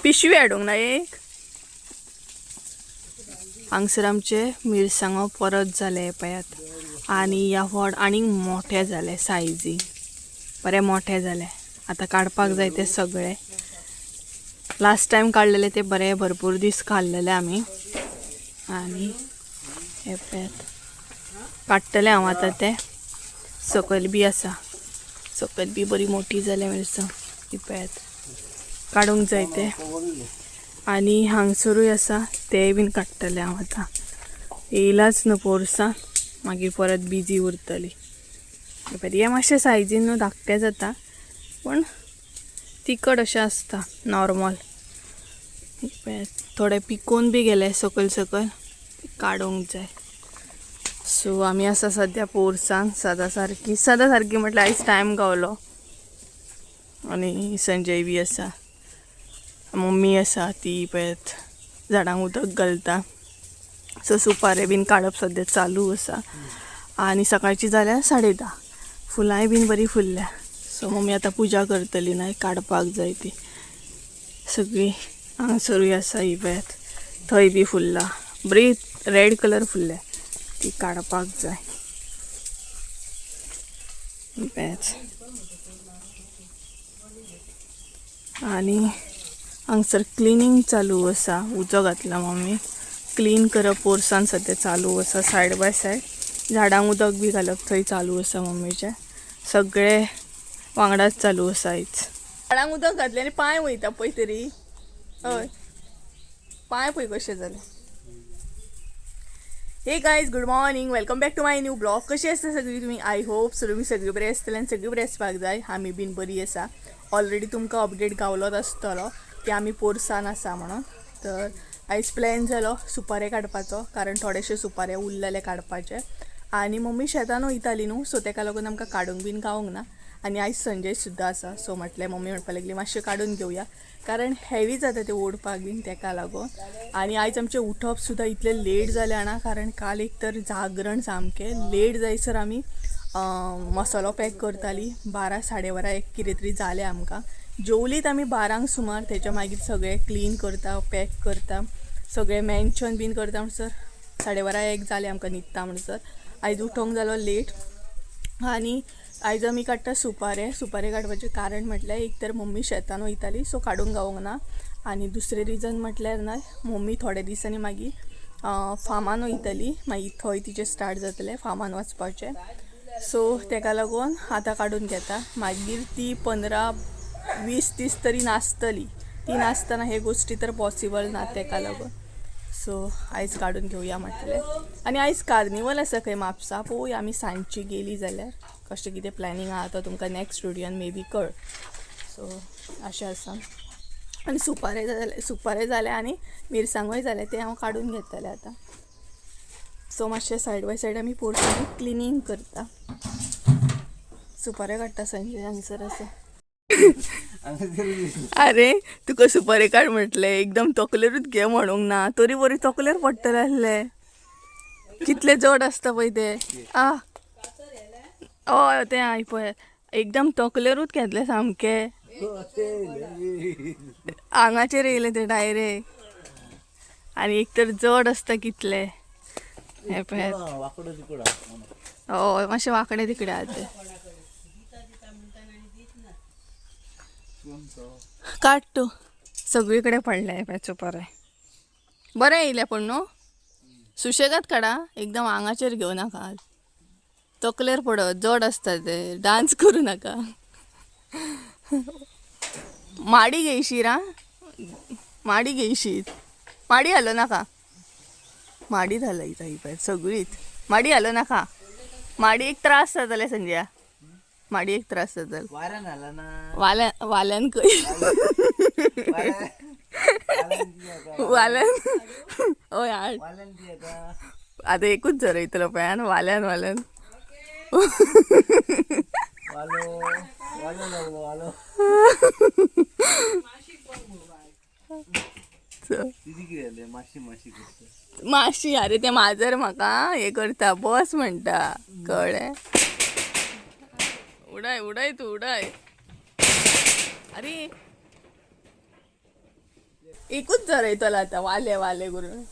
पिशवी हाडूंक ना एक. हांगसर आमचे मिरसांगो परत जाले पळयात आनी ह्या फावट आनीक मोठे जाले सायजी, बरे मोठे जाले. आतां काडपाक जाय ते सगळे. लास्ट टायम काडलेले ते बरे भरपूर दीस खाल्लेले आमी. आनी हे पळयात काडटलें हांव आतां ते. सकयल बी आसा, सकयल बी बरी मोठी जाल्या मिरसांग. ही पळयात काडूंक जाय ते. आनी हांगसरूय आसा, तेय बीन काडटलें हांव आतां. येयलाच न्हू पोरसां, मागीर परत बिजी उरतली. हे मातशें सायजीन न्हू धाकटें जाता, पूण तिखट अशें आसता नॉर्मल. थोडे पिकोवन बी गेले सकयल सकयल, काडूंक जाय. सो आमी आसा सद्या पोरसान सदां सारकी. सदां सारकी म्हटल्यार आयज टायम गावलो. आनी संजय बी आसा, मम्मी आसा, ती पळयत झाडांक उदक घालता. सो सुपारे बीन काडप सद्या चालू आसा. आनी सकाळची जाल्या 10:30. फुलांय बीन बरी फुल्ल्या. सो मम्मी आतां पुजा करतली ना, काडपाक जाय ती सगळी. हांगसरूय आसा, ही पळयात थंय बी फुल्ला, बरी रेड कलर फुल्ल्या, ती काडपाक जाय. पळयात. आनी हांगसर क्लिनींग चालू आसा, उजो घातला मम्मी. क्लीन करप पोरसान सद्या चालू आसा. सायड बाय सायड झाडांक उदक बी घालप थंय चालू आसा मम्मीचें. सगळे वांगडाच चालू आसा आयज. झाडांक उदक घातलें आनी पांय वयता पळय तरी. हय पांय पळय कशें जालें. Hey guys, good morning, welcome back to my new blog. कशी आसता सगळी तुमी? I hope so तुमी सगळी बरी आसतली आनी सगळी बरी आसपाक जाय. आमी बीन बरी आसा. ऑलरेडी तुमकां अपडेट गावलोच आसतलो की आमी पोरसान आसा म्हणून. तर आयज प्लॅन जालो सुपारे काडपाचो, कारण थोडेशे सुपारे उरलेले काडपाचे. आनी मम्मी शेतान वयताली न्हू, सो तेका लागून आमकां काडूंक बीन गावंक ना. आनी आयज संजय सुद्दां आसा, सो म्हटलें मम्मी म्हणपाक लागली मातशें काडून घेवया, कारण हेवी जाता ते ओडपाक बीन तेका लागून. आनी आयज आमचें उठप सुद्दां इतलें लेट जालें जाणा, कारण काल एक तर जागरण सामकें लेट जायसर आमी मसालो पॅक करताली. 12 12:30 एक कितें तरी जालें आमकां. जेवलीत आमी 12 सुमार. तेच्या मागीर सगळें क्लीन करता, पॅक करता, सगळें मेन्शन बीन करता म्हणसर 12:30 एक जालें आमकां न्हिदता म्हणसर. आयज उठोंक जालो लेट. आनी आयज आमी काडटा सुपारे. सुपारे काडपाचें कारण म्हटल्यार एक तर मम्मी शेतान वयताली, सो काडूंक गावोंक ना. आनी दुसरें रिजन म्हटल्यार ना, मम्मी थोड्या दिसांनी मागीर फामान वयतली, मागीर थंय तिचें स्टार्ट जातलें फामान वचपाचें. सो तेका लागून आतां काडून घेता. मागीर ती 15-20 दीस तरी नासतली, ती नासतना हे गोश्टी तर पॉसिबल ना, तेका लागून. सो आयज काडून घेवया म्हटलें. आनी आयज कार्निवल आसा खंय म्हापसा, पळोवया आमी सांजची गेली जाल्यार कशें कितें प्लॅनिंग आहा तो तुमकां नॅक्स्ट व्हिडियोन मे बी कळ. सो अशें आसा. आनी सुपारे जाले, सुपारे जाले आनी मिरसांगोय जाले, ते हांव काडून घेतलें आतां. सो मातशें सायड बाय सायड आमी पोरसांनी क्लिनींग करता. सुपारे काडटा संजय हांगसर आसा. अरे तुका सुपारे काड म्हटलें, एकदम तकलेरूच घे म्हणूंक ना, तरी बरी तकलेर पडटलें आसलें. कितले जड आसता पळय ते. आ हय तें I पळय एकदम तकलेरूच घेतलें सामकें, आंगाचेर येयलें तें डायरेक्ट. आनी एक तर जड आसता कितलें. हें पळयात. हय मातशें वांकडें तिकडे आहा तें. काड तूं, सगळी कडेन पडले पळय सुपारे. बरें येयलें पूण न्हू, सुशेगाद काडा, एकदम आंगाचेर घेवं नाका, तकलेर पडत, जड आसता ते. डांस करूं नाका. माडी घेयशीर आ, माडी घेयशीत, माडी घालो नाका, माडी घालयता ही पळय सगळीच. माडी घालो नाका, माडी एक त्रास जातले संजया, माडी एक त्रास जातले. वाल्यान वाल्यान खंय वाल्यान हय हाड. आतां एकूच झरयतलो पळय वाल्यान वाल्यान. माशी अरे ते माजर म्हाका हे करता, बस म्हणटा, कळ्ळें? उडाय उडाय तूं उडाय. अरे एकूच झरयतलो आतां वाले वाले करून.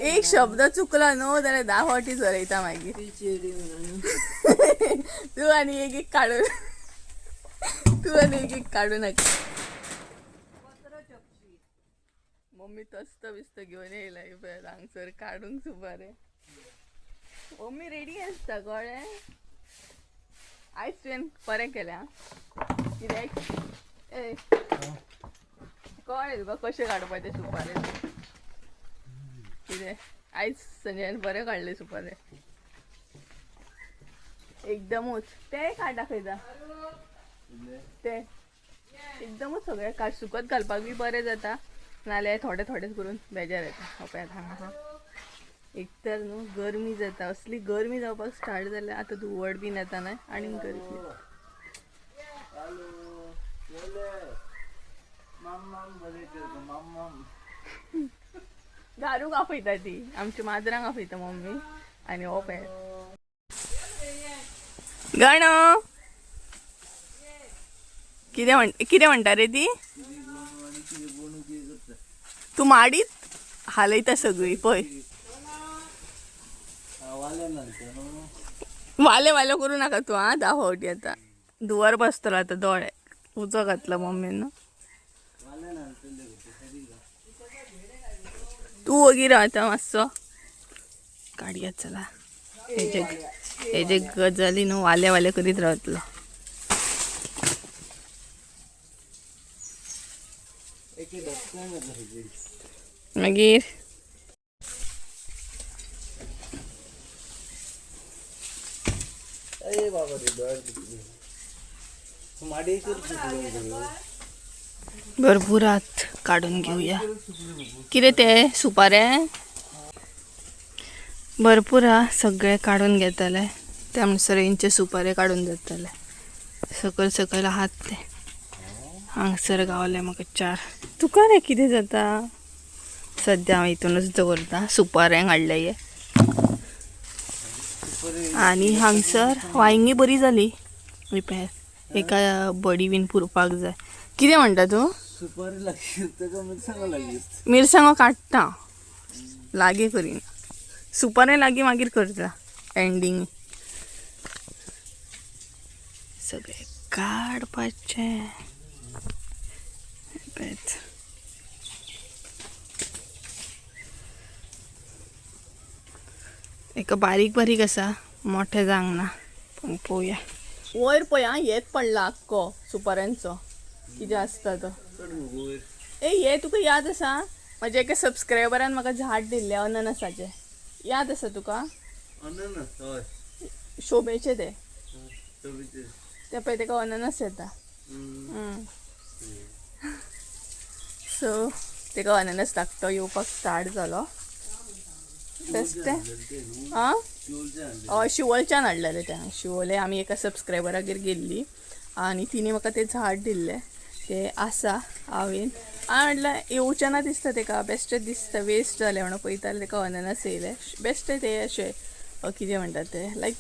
एक शब्द चुकला न्हू जाल्यार 10 फावटी झरयता मागीर. तूं आनी एक एक काडून, तूं आनी एक एक काडू नाका. मम्मी तस्त बिस्त घेवन येयला पळय हांगसर काडूंक सुपारे. मम्मी रेडी आसता कळ्ळें. आयज तुवें बरें केलें आं, कित्याक ए कळ्ळें तुका कशें काडपाचें सुपारे. कितें आयज संजयान बरें काडलें सुपारे एकदमूच. तें काड दाखयता ते एकदमूच सगळें काड, सुकत घालपाक बी बरें जाता, नाल्यार थोडे थोडेच करून बेजार येता. हो पळयात हांगा आहा. एक तर न्हू गरमी जाता, असली गरमी जावपाक स्टार्ट जाल्या आतां धुंवट बीन येता न्हय आनी गरमी. घारूक आपयता ती आमच्या माजरांक आपयता मम्मी. आनी हो पळयात गण कितें म्हण कितें म्हणटा रे ती. तूं माडीत हालयता सगळी पळय. वाले वाले करूं नाका तूं आं, 10 फावटी आतां धुंवर बसतलो आतां दोळे उजो घातला मम्मीन. तूं वगी राव आतां मातसो काडया. चला हेजे हेजे गजाली न्हू वाले वाले करीत रावतलो. मागीर भरपूर हात काडून घेवया. कितें ते सुपारे भरपूर हा, सगळे काडून घेतले. त्या म्हणसर हेंचे सुपारे काडून जातले. सकयल सकयल हात ते हांगसर गावले म्हाका 4. तुका रे कितें जाता. सद्या हांव हितूनच दवरता सुपाऱ्यांक हाडले हे. आनी हांगसर वांयगी बरी जाली एका बडी बीन पुरपाक जाय. कितें म्हणटा तूं? मिरसांगो काडटा लागीं करीन, सुपारे लागीं मागीर करता एंडींग. सगळे काडपाचे. एका बारीक बारीक आसा, मोठे जावंक ना पूण पळोवया. वयर पळय आं, हेच पडला आख्खो सुपाऱ्यांचो कितें आसता तो. ए हे तुका याद आसा म्हज्या एका सबस्क्रायबरान म्हाका झाड दिल्लें अननसाचें, याद आसा तुका? अननस हय, शोभेचें तें, ते पळय तेका अननस येता. सो तेका अननस धाकटो येवपाक स्टार्ट जालो. बेश्टें आं, हय शिवोलच्यान हाडलेलें तें. शिवोले आमी एका सबस्क्रायबरागेर गेल्ली आनी तिणी म्हाका तें झाड दिल्लें, तें आसा. हांवें हांवें म्हटल्यार येवचें ना दिसता तेका, बेश्टें दिसता वेस्ट जालें म्हणून पळयता जाल्यार तेका अननस येयलें. बेश्टें तें अशें कितें म्हणटात तें लायक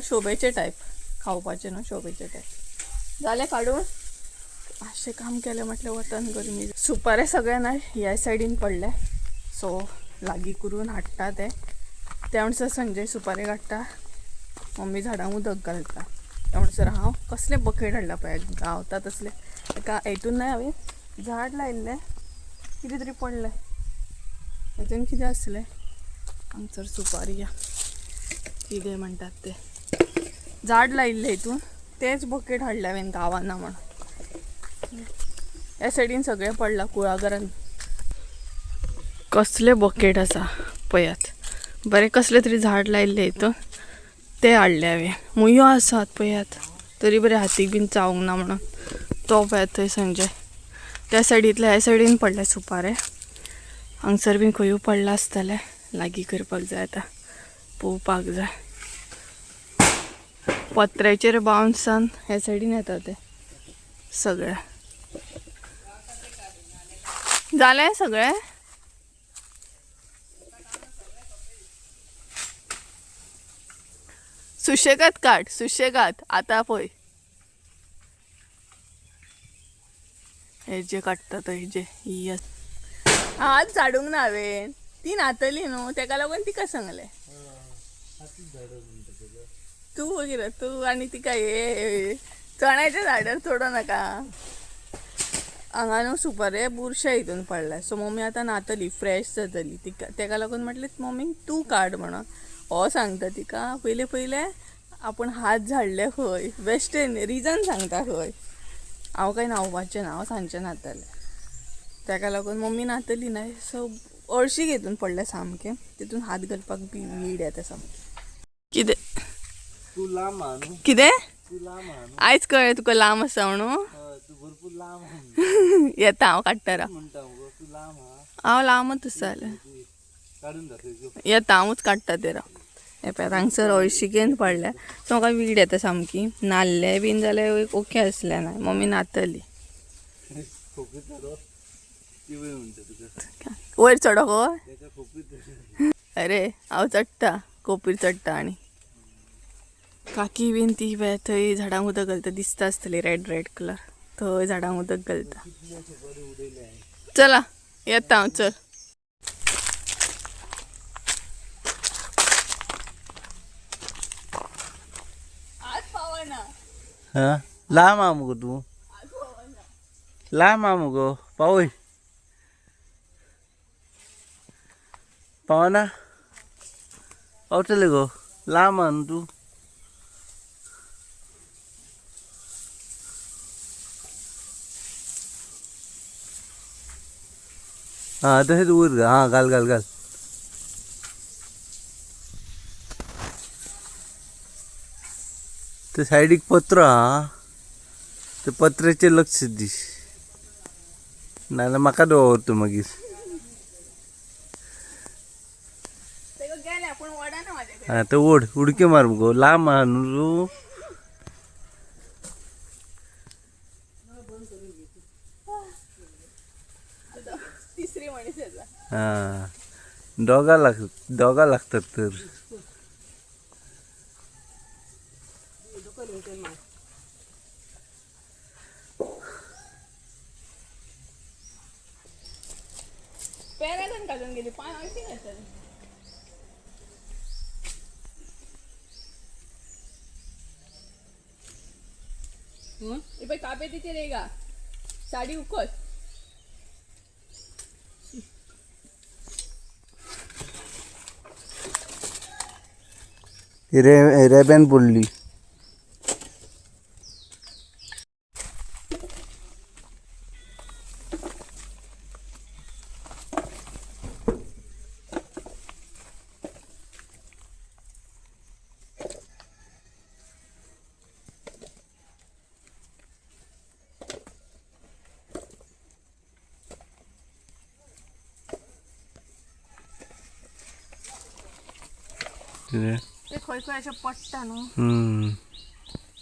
शोभेचें टायप, खावपाचें न्हू शोभेचें टायप. जालें काडून. मातशें काम केलें म्हटल्यार वतान गरमी. सुपारे सगळे ना ह्या सायडीन पडले, सो लागीं करून हाडटा ते. त्या म्हणसर संजय सुपारे काडटा, मम्मी झाडांक उदक घालता. त्या म्हणसर हांव कसलें बकेट हाडला पळय गावता तसलें एका हेतून न्हय हांवें झाड लायिल्लें, कितें तरी पडलें हेतून कितें आसलें. हांगसर सुपारी कितें म्हणटात ते झाड लायिल्लें हितून, तेंच बकेट हाडलें हांवें गांवाना म्हणून. ह्या सायडीन सगळें पडलां कुळागरान. कसलें बकेट आसा पळयात, बरें कसलें तरी झाड लायिल्लें हितून तें हाडलें हांवें. मुयो आसात पळयात, तरी बरें हातीक बीन चावंक ना म्हणून. तो पळयात थंय संजय त्या सायडींतल्या ह्या सायडीन पडले सुपारे. हांगसर बीन खंयूय पडलां आसतलें, लागीं करपाक जाय आतां, पळोवपाक जाय. पत्र्याचेर बाउन्सान ह्या सायडीन येता ते सगळे. जालें सगळें? सुशेगाद काड, सुशेगाद आतां पळय. हेजे काडटा थंय हेजे ही हात झाडूंक ना हांवें, ती न्हातली न्हू तेका लागून तिका सांगलें. तूं कितें तूं आनी तिका हे चण्याच्या झाडार चडो नाका. हांगा न्हू सुपारे बुरशे हितून पडल्या, सो मम्मी आतां न्हातली, फ्रेश जातली. तिका तेका लागून म्हटलें मम्मीक तूं काड म्हणून. हो सांगता तिका पयले पयले आपूण हात झाडले खंय, बेश्टें रिजन सांगता खंय. हांव कांय न्हांवपाचें ना, हांव सांजचें न्हातलें. तेका लागून मम्मी न्हातली ना, सो हळशीक हितून पडलें सामकें, तितून हात घालपाक बी वीड येता सामकें. कितें तू लांब आहा न्हू, कितें तू लांब आहा न्हू. आयज कळ्ळें तुका लांब आसा म्हणून. हय, तू भरपूर लांब आहा येता हांव काडटा राव. म्हणटा मुगो, तू लांब आहा. हांव लांबच आसा जाल्यार काडून दाखय. येता हांवूच काडटा ते राव. हे पळय हांगसर हळशिकेन पडल्या, सो म्हाका वीड येता सामकी. न्हाल्ले बीन जाल्यार ओके आसलें ना, मम्मी न्हातली. वयर चडो गो. अरे हांव चडटा, कोपीर चडटा. आनी काकी बीन ती पळय थंय झाडांक उदक घालता, दिसता आसतली रेड रेड कलर, थंय झाडांक उदक घालता. चला येता हांव, चल. आज पावना. हा लांब आहा मुगो तू, लांब आहा मुगो. पावय पावना, पावतले गो, लांब आहा न्हू तू. हा तशेंच वयर घाल. हा घाल घाल घाल. ते सायडीक पत्र आहा, ते पत्र्याचेर लक्ष दीस, नाजाल्यार म्हाका दवरता मागीर. हा ते ओड, उडकी मार मुगो, लांब आहा न्हू तूं. हा दोगा लाग, दोगा लागतात तर. पेरागन घालून गेली पांय अशी घातली. हे पळय कापेतीचेर येगा साडी उकत. रे रेब्यान पडली. ते खंय खंय अशें पडटा न्हू,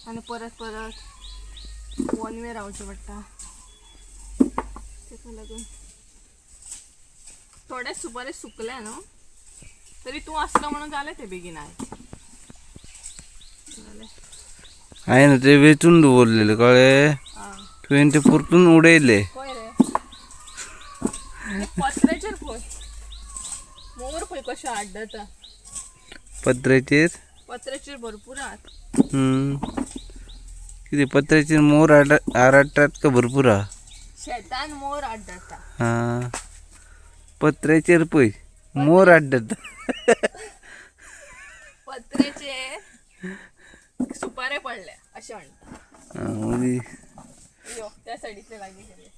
आनी परत परत वन वे रावचें पडटा. तेका लागून थोडे सुपारे सुकले न्हू, तरी तूं आसलो म्हणून जालें ते बेगीन. आयज जालें. हांवें ते वेचून दवरलेले कळ्ळें, तुवें ते परतून उडयले. पळय रे पत्र्याचेर पळय, मोर पळय कशें आड्डता. पत्र्याचेर, पत्र्याचेर भरपूर आहात. कितें पत्र्याचेर मोर आराडटात का भरपूर आहा. शेतान मोर आड्डता. हा पत्र्याचेर पळय मोर आड्डता. पत्र्याचेर सुपारे पडले अशें म्हणटा. यो त्या सायडींतले लागीं केले.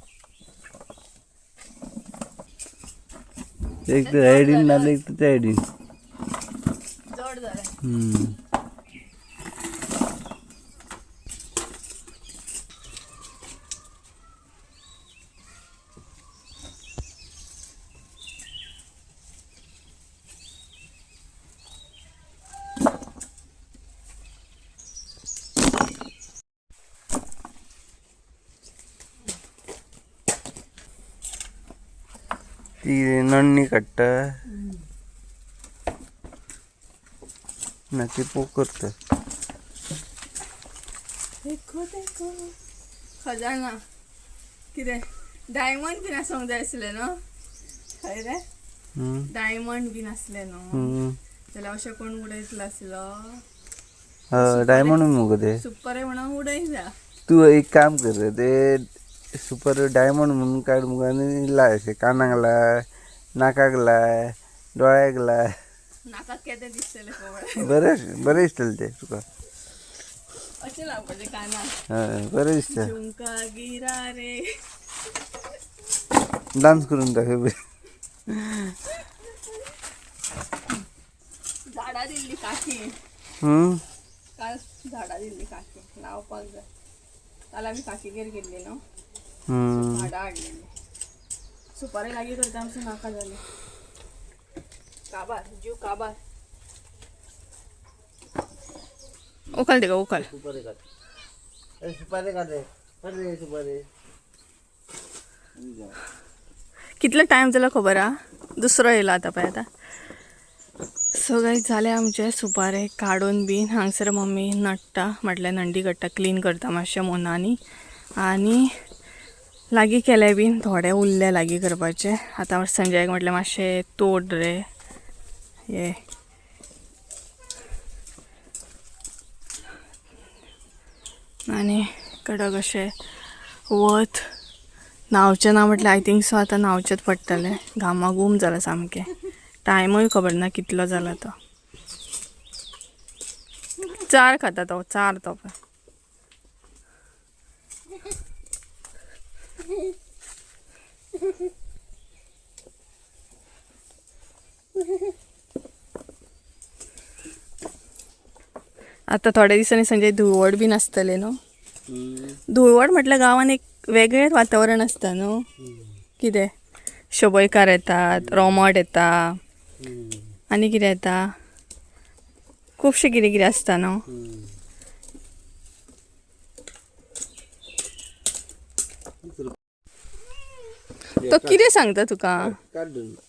एक तर सायडीन नाल्यार एक तर त्या सायडीन. जड जालें. ती नण्णी काडटा ना, ती पोखरता. देखो देखो खजाना कितें डायमंड बीन आसूंक जाय आसलें न्हू, हय रे? डायमंड बीन आसलें न्हू जाल्यार अशें कोण उडयतलो आसलो? डायमंड मुगो ते. सुपर म्हणून उडयता. तू एक काम कर रे, ते सुपर डायमंड म्हणून काड मुगो आनी लाय अशें कानाक लाय, नाकाक लाय, दोळ्याक लाय. नाकाक केदें दिसतलें खबर. बरें बरें दिसतलें तें तुका. अशें लावपाचें कानाक. हय, बरें दिसता. झुमका गिरा रे. डान्स करून दाखय. झाडां दिल्ली काकी. काल झाडां दिल्ली काकी लावपाक जाय. काल आमी काकीगेर गेल्ली न्हू, झाडां हाडलेली. सुपारी लागीं करता आमचें नाका जालें. काबार जीव काबार. उखल तेका उखल. सुपारी काड, सुपारी काड रे, अरे सुपारी. कितलो टायम जालो खबर आ? दुसरो येयलो आतां पळय आतां. सो गायज जालें आमचें सुपारे काडून बीन. हांगसर मम्मी नडटा, म्हटल्यार नंडी काडटा, क्लीन करता मातशें मोनांनी. आनी लागीं केलें बीन, थोडे उरले लागीं करपाचे. आतां संजयाक म्हटलें मातशें तोड रे हे. आनी कडक अशें वत, न्हांवचें ना म्हटल्यार I think so आतां न्हांवचेंच पडटलें. घामाघूम जालां सामकें. टायमूय खबर ना कितलो जाला तो. चार खाता तो, चार तो पळय. आतां थोड्या दिसांनी संजय धुळवट बीन आसतलें न्हू. धुळवट म्हटल्यार गांवान एक वेगळेंच वातावरण आसता न्हू. कितें शबयकार येतात, रोमट येता, आनी कितें येता, खुबशें कितें कितें आसता न्हू. तो कितें सांगता तुका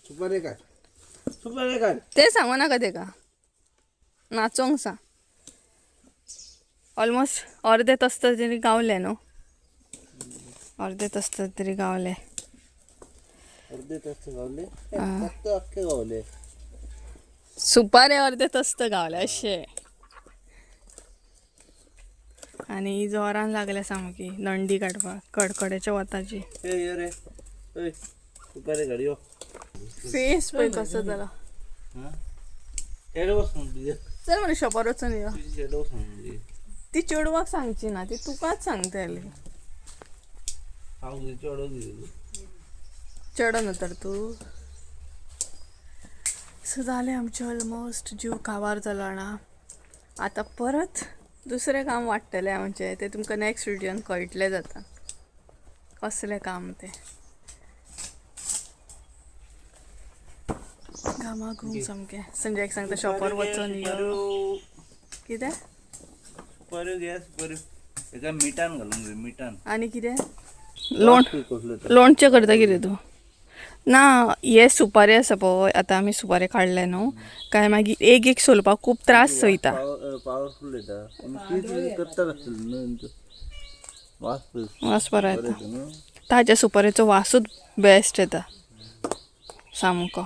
सुपारी काड, सुपारी काड. तें सांगू नाका तेका, नाचोंक सांग. ऑलमोस्ट अर्दे तस्त तरी गावले न्हू, अर्दे तस्त तरी गावले. अर्धे तास गावले, फक्त अख्खे गावले. सुपारे अर्दे तस्त गावले अशें. आनी जोरान लागल्या सामकी नंडी काडपाक कडकड्याच्या वताची. ए यो रे, ओय सुपारी काड यो. फेस पळय कसो जाला. चेडो सांग तुझे. चल मरे शॉपार वचून यो. तुझे चेडो सांग तुझे. ती चेडवाक सांगची ना, ती तुकाच सांगतली. हांव तुझे चेडो दिलो. चेडो न्हू तर तूं. सो जालें आमचें ऑलमोस्ट, जीव काबार जालो जाणा. आतां परत दुसरें काम वाडटलें आमचें, तें तुमकां नॅक्स्ट व्हिडियोन कळटलें जाता कसलें काम तें. घामाघूम सामकें. संजयाक सांगता शॉपार वचोन यो. कितें? सुपाऱ्यो घे, सुपाऱ्यो. हेका मिठान घालूंक जाय, मिठान. आनी कितें? लोणचें करता कितें तूं? ना हे सुपारी आसा पळय, आतां आमी सुपारी काडले न्हू काय मागीर एक एक सोलपाक खूब त्रास जाता. पावरफूल येता. करता आसतलें वास. वास बरो येता ताज्या सुपारेचो वासूच बेस्ट येता सामको.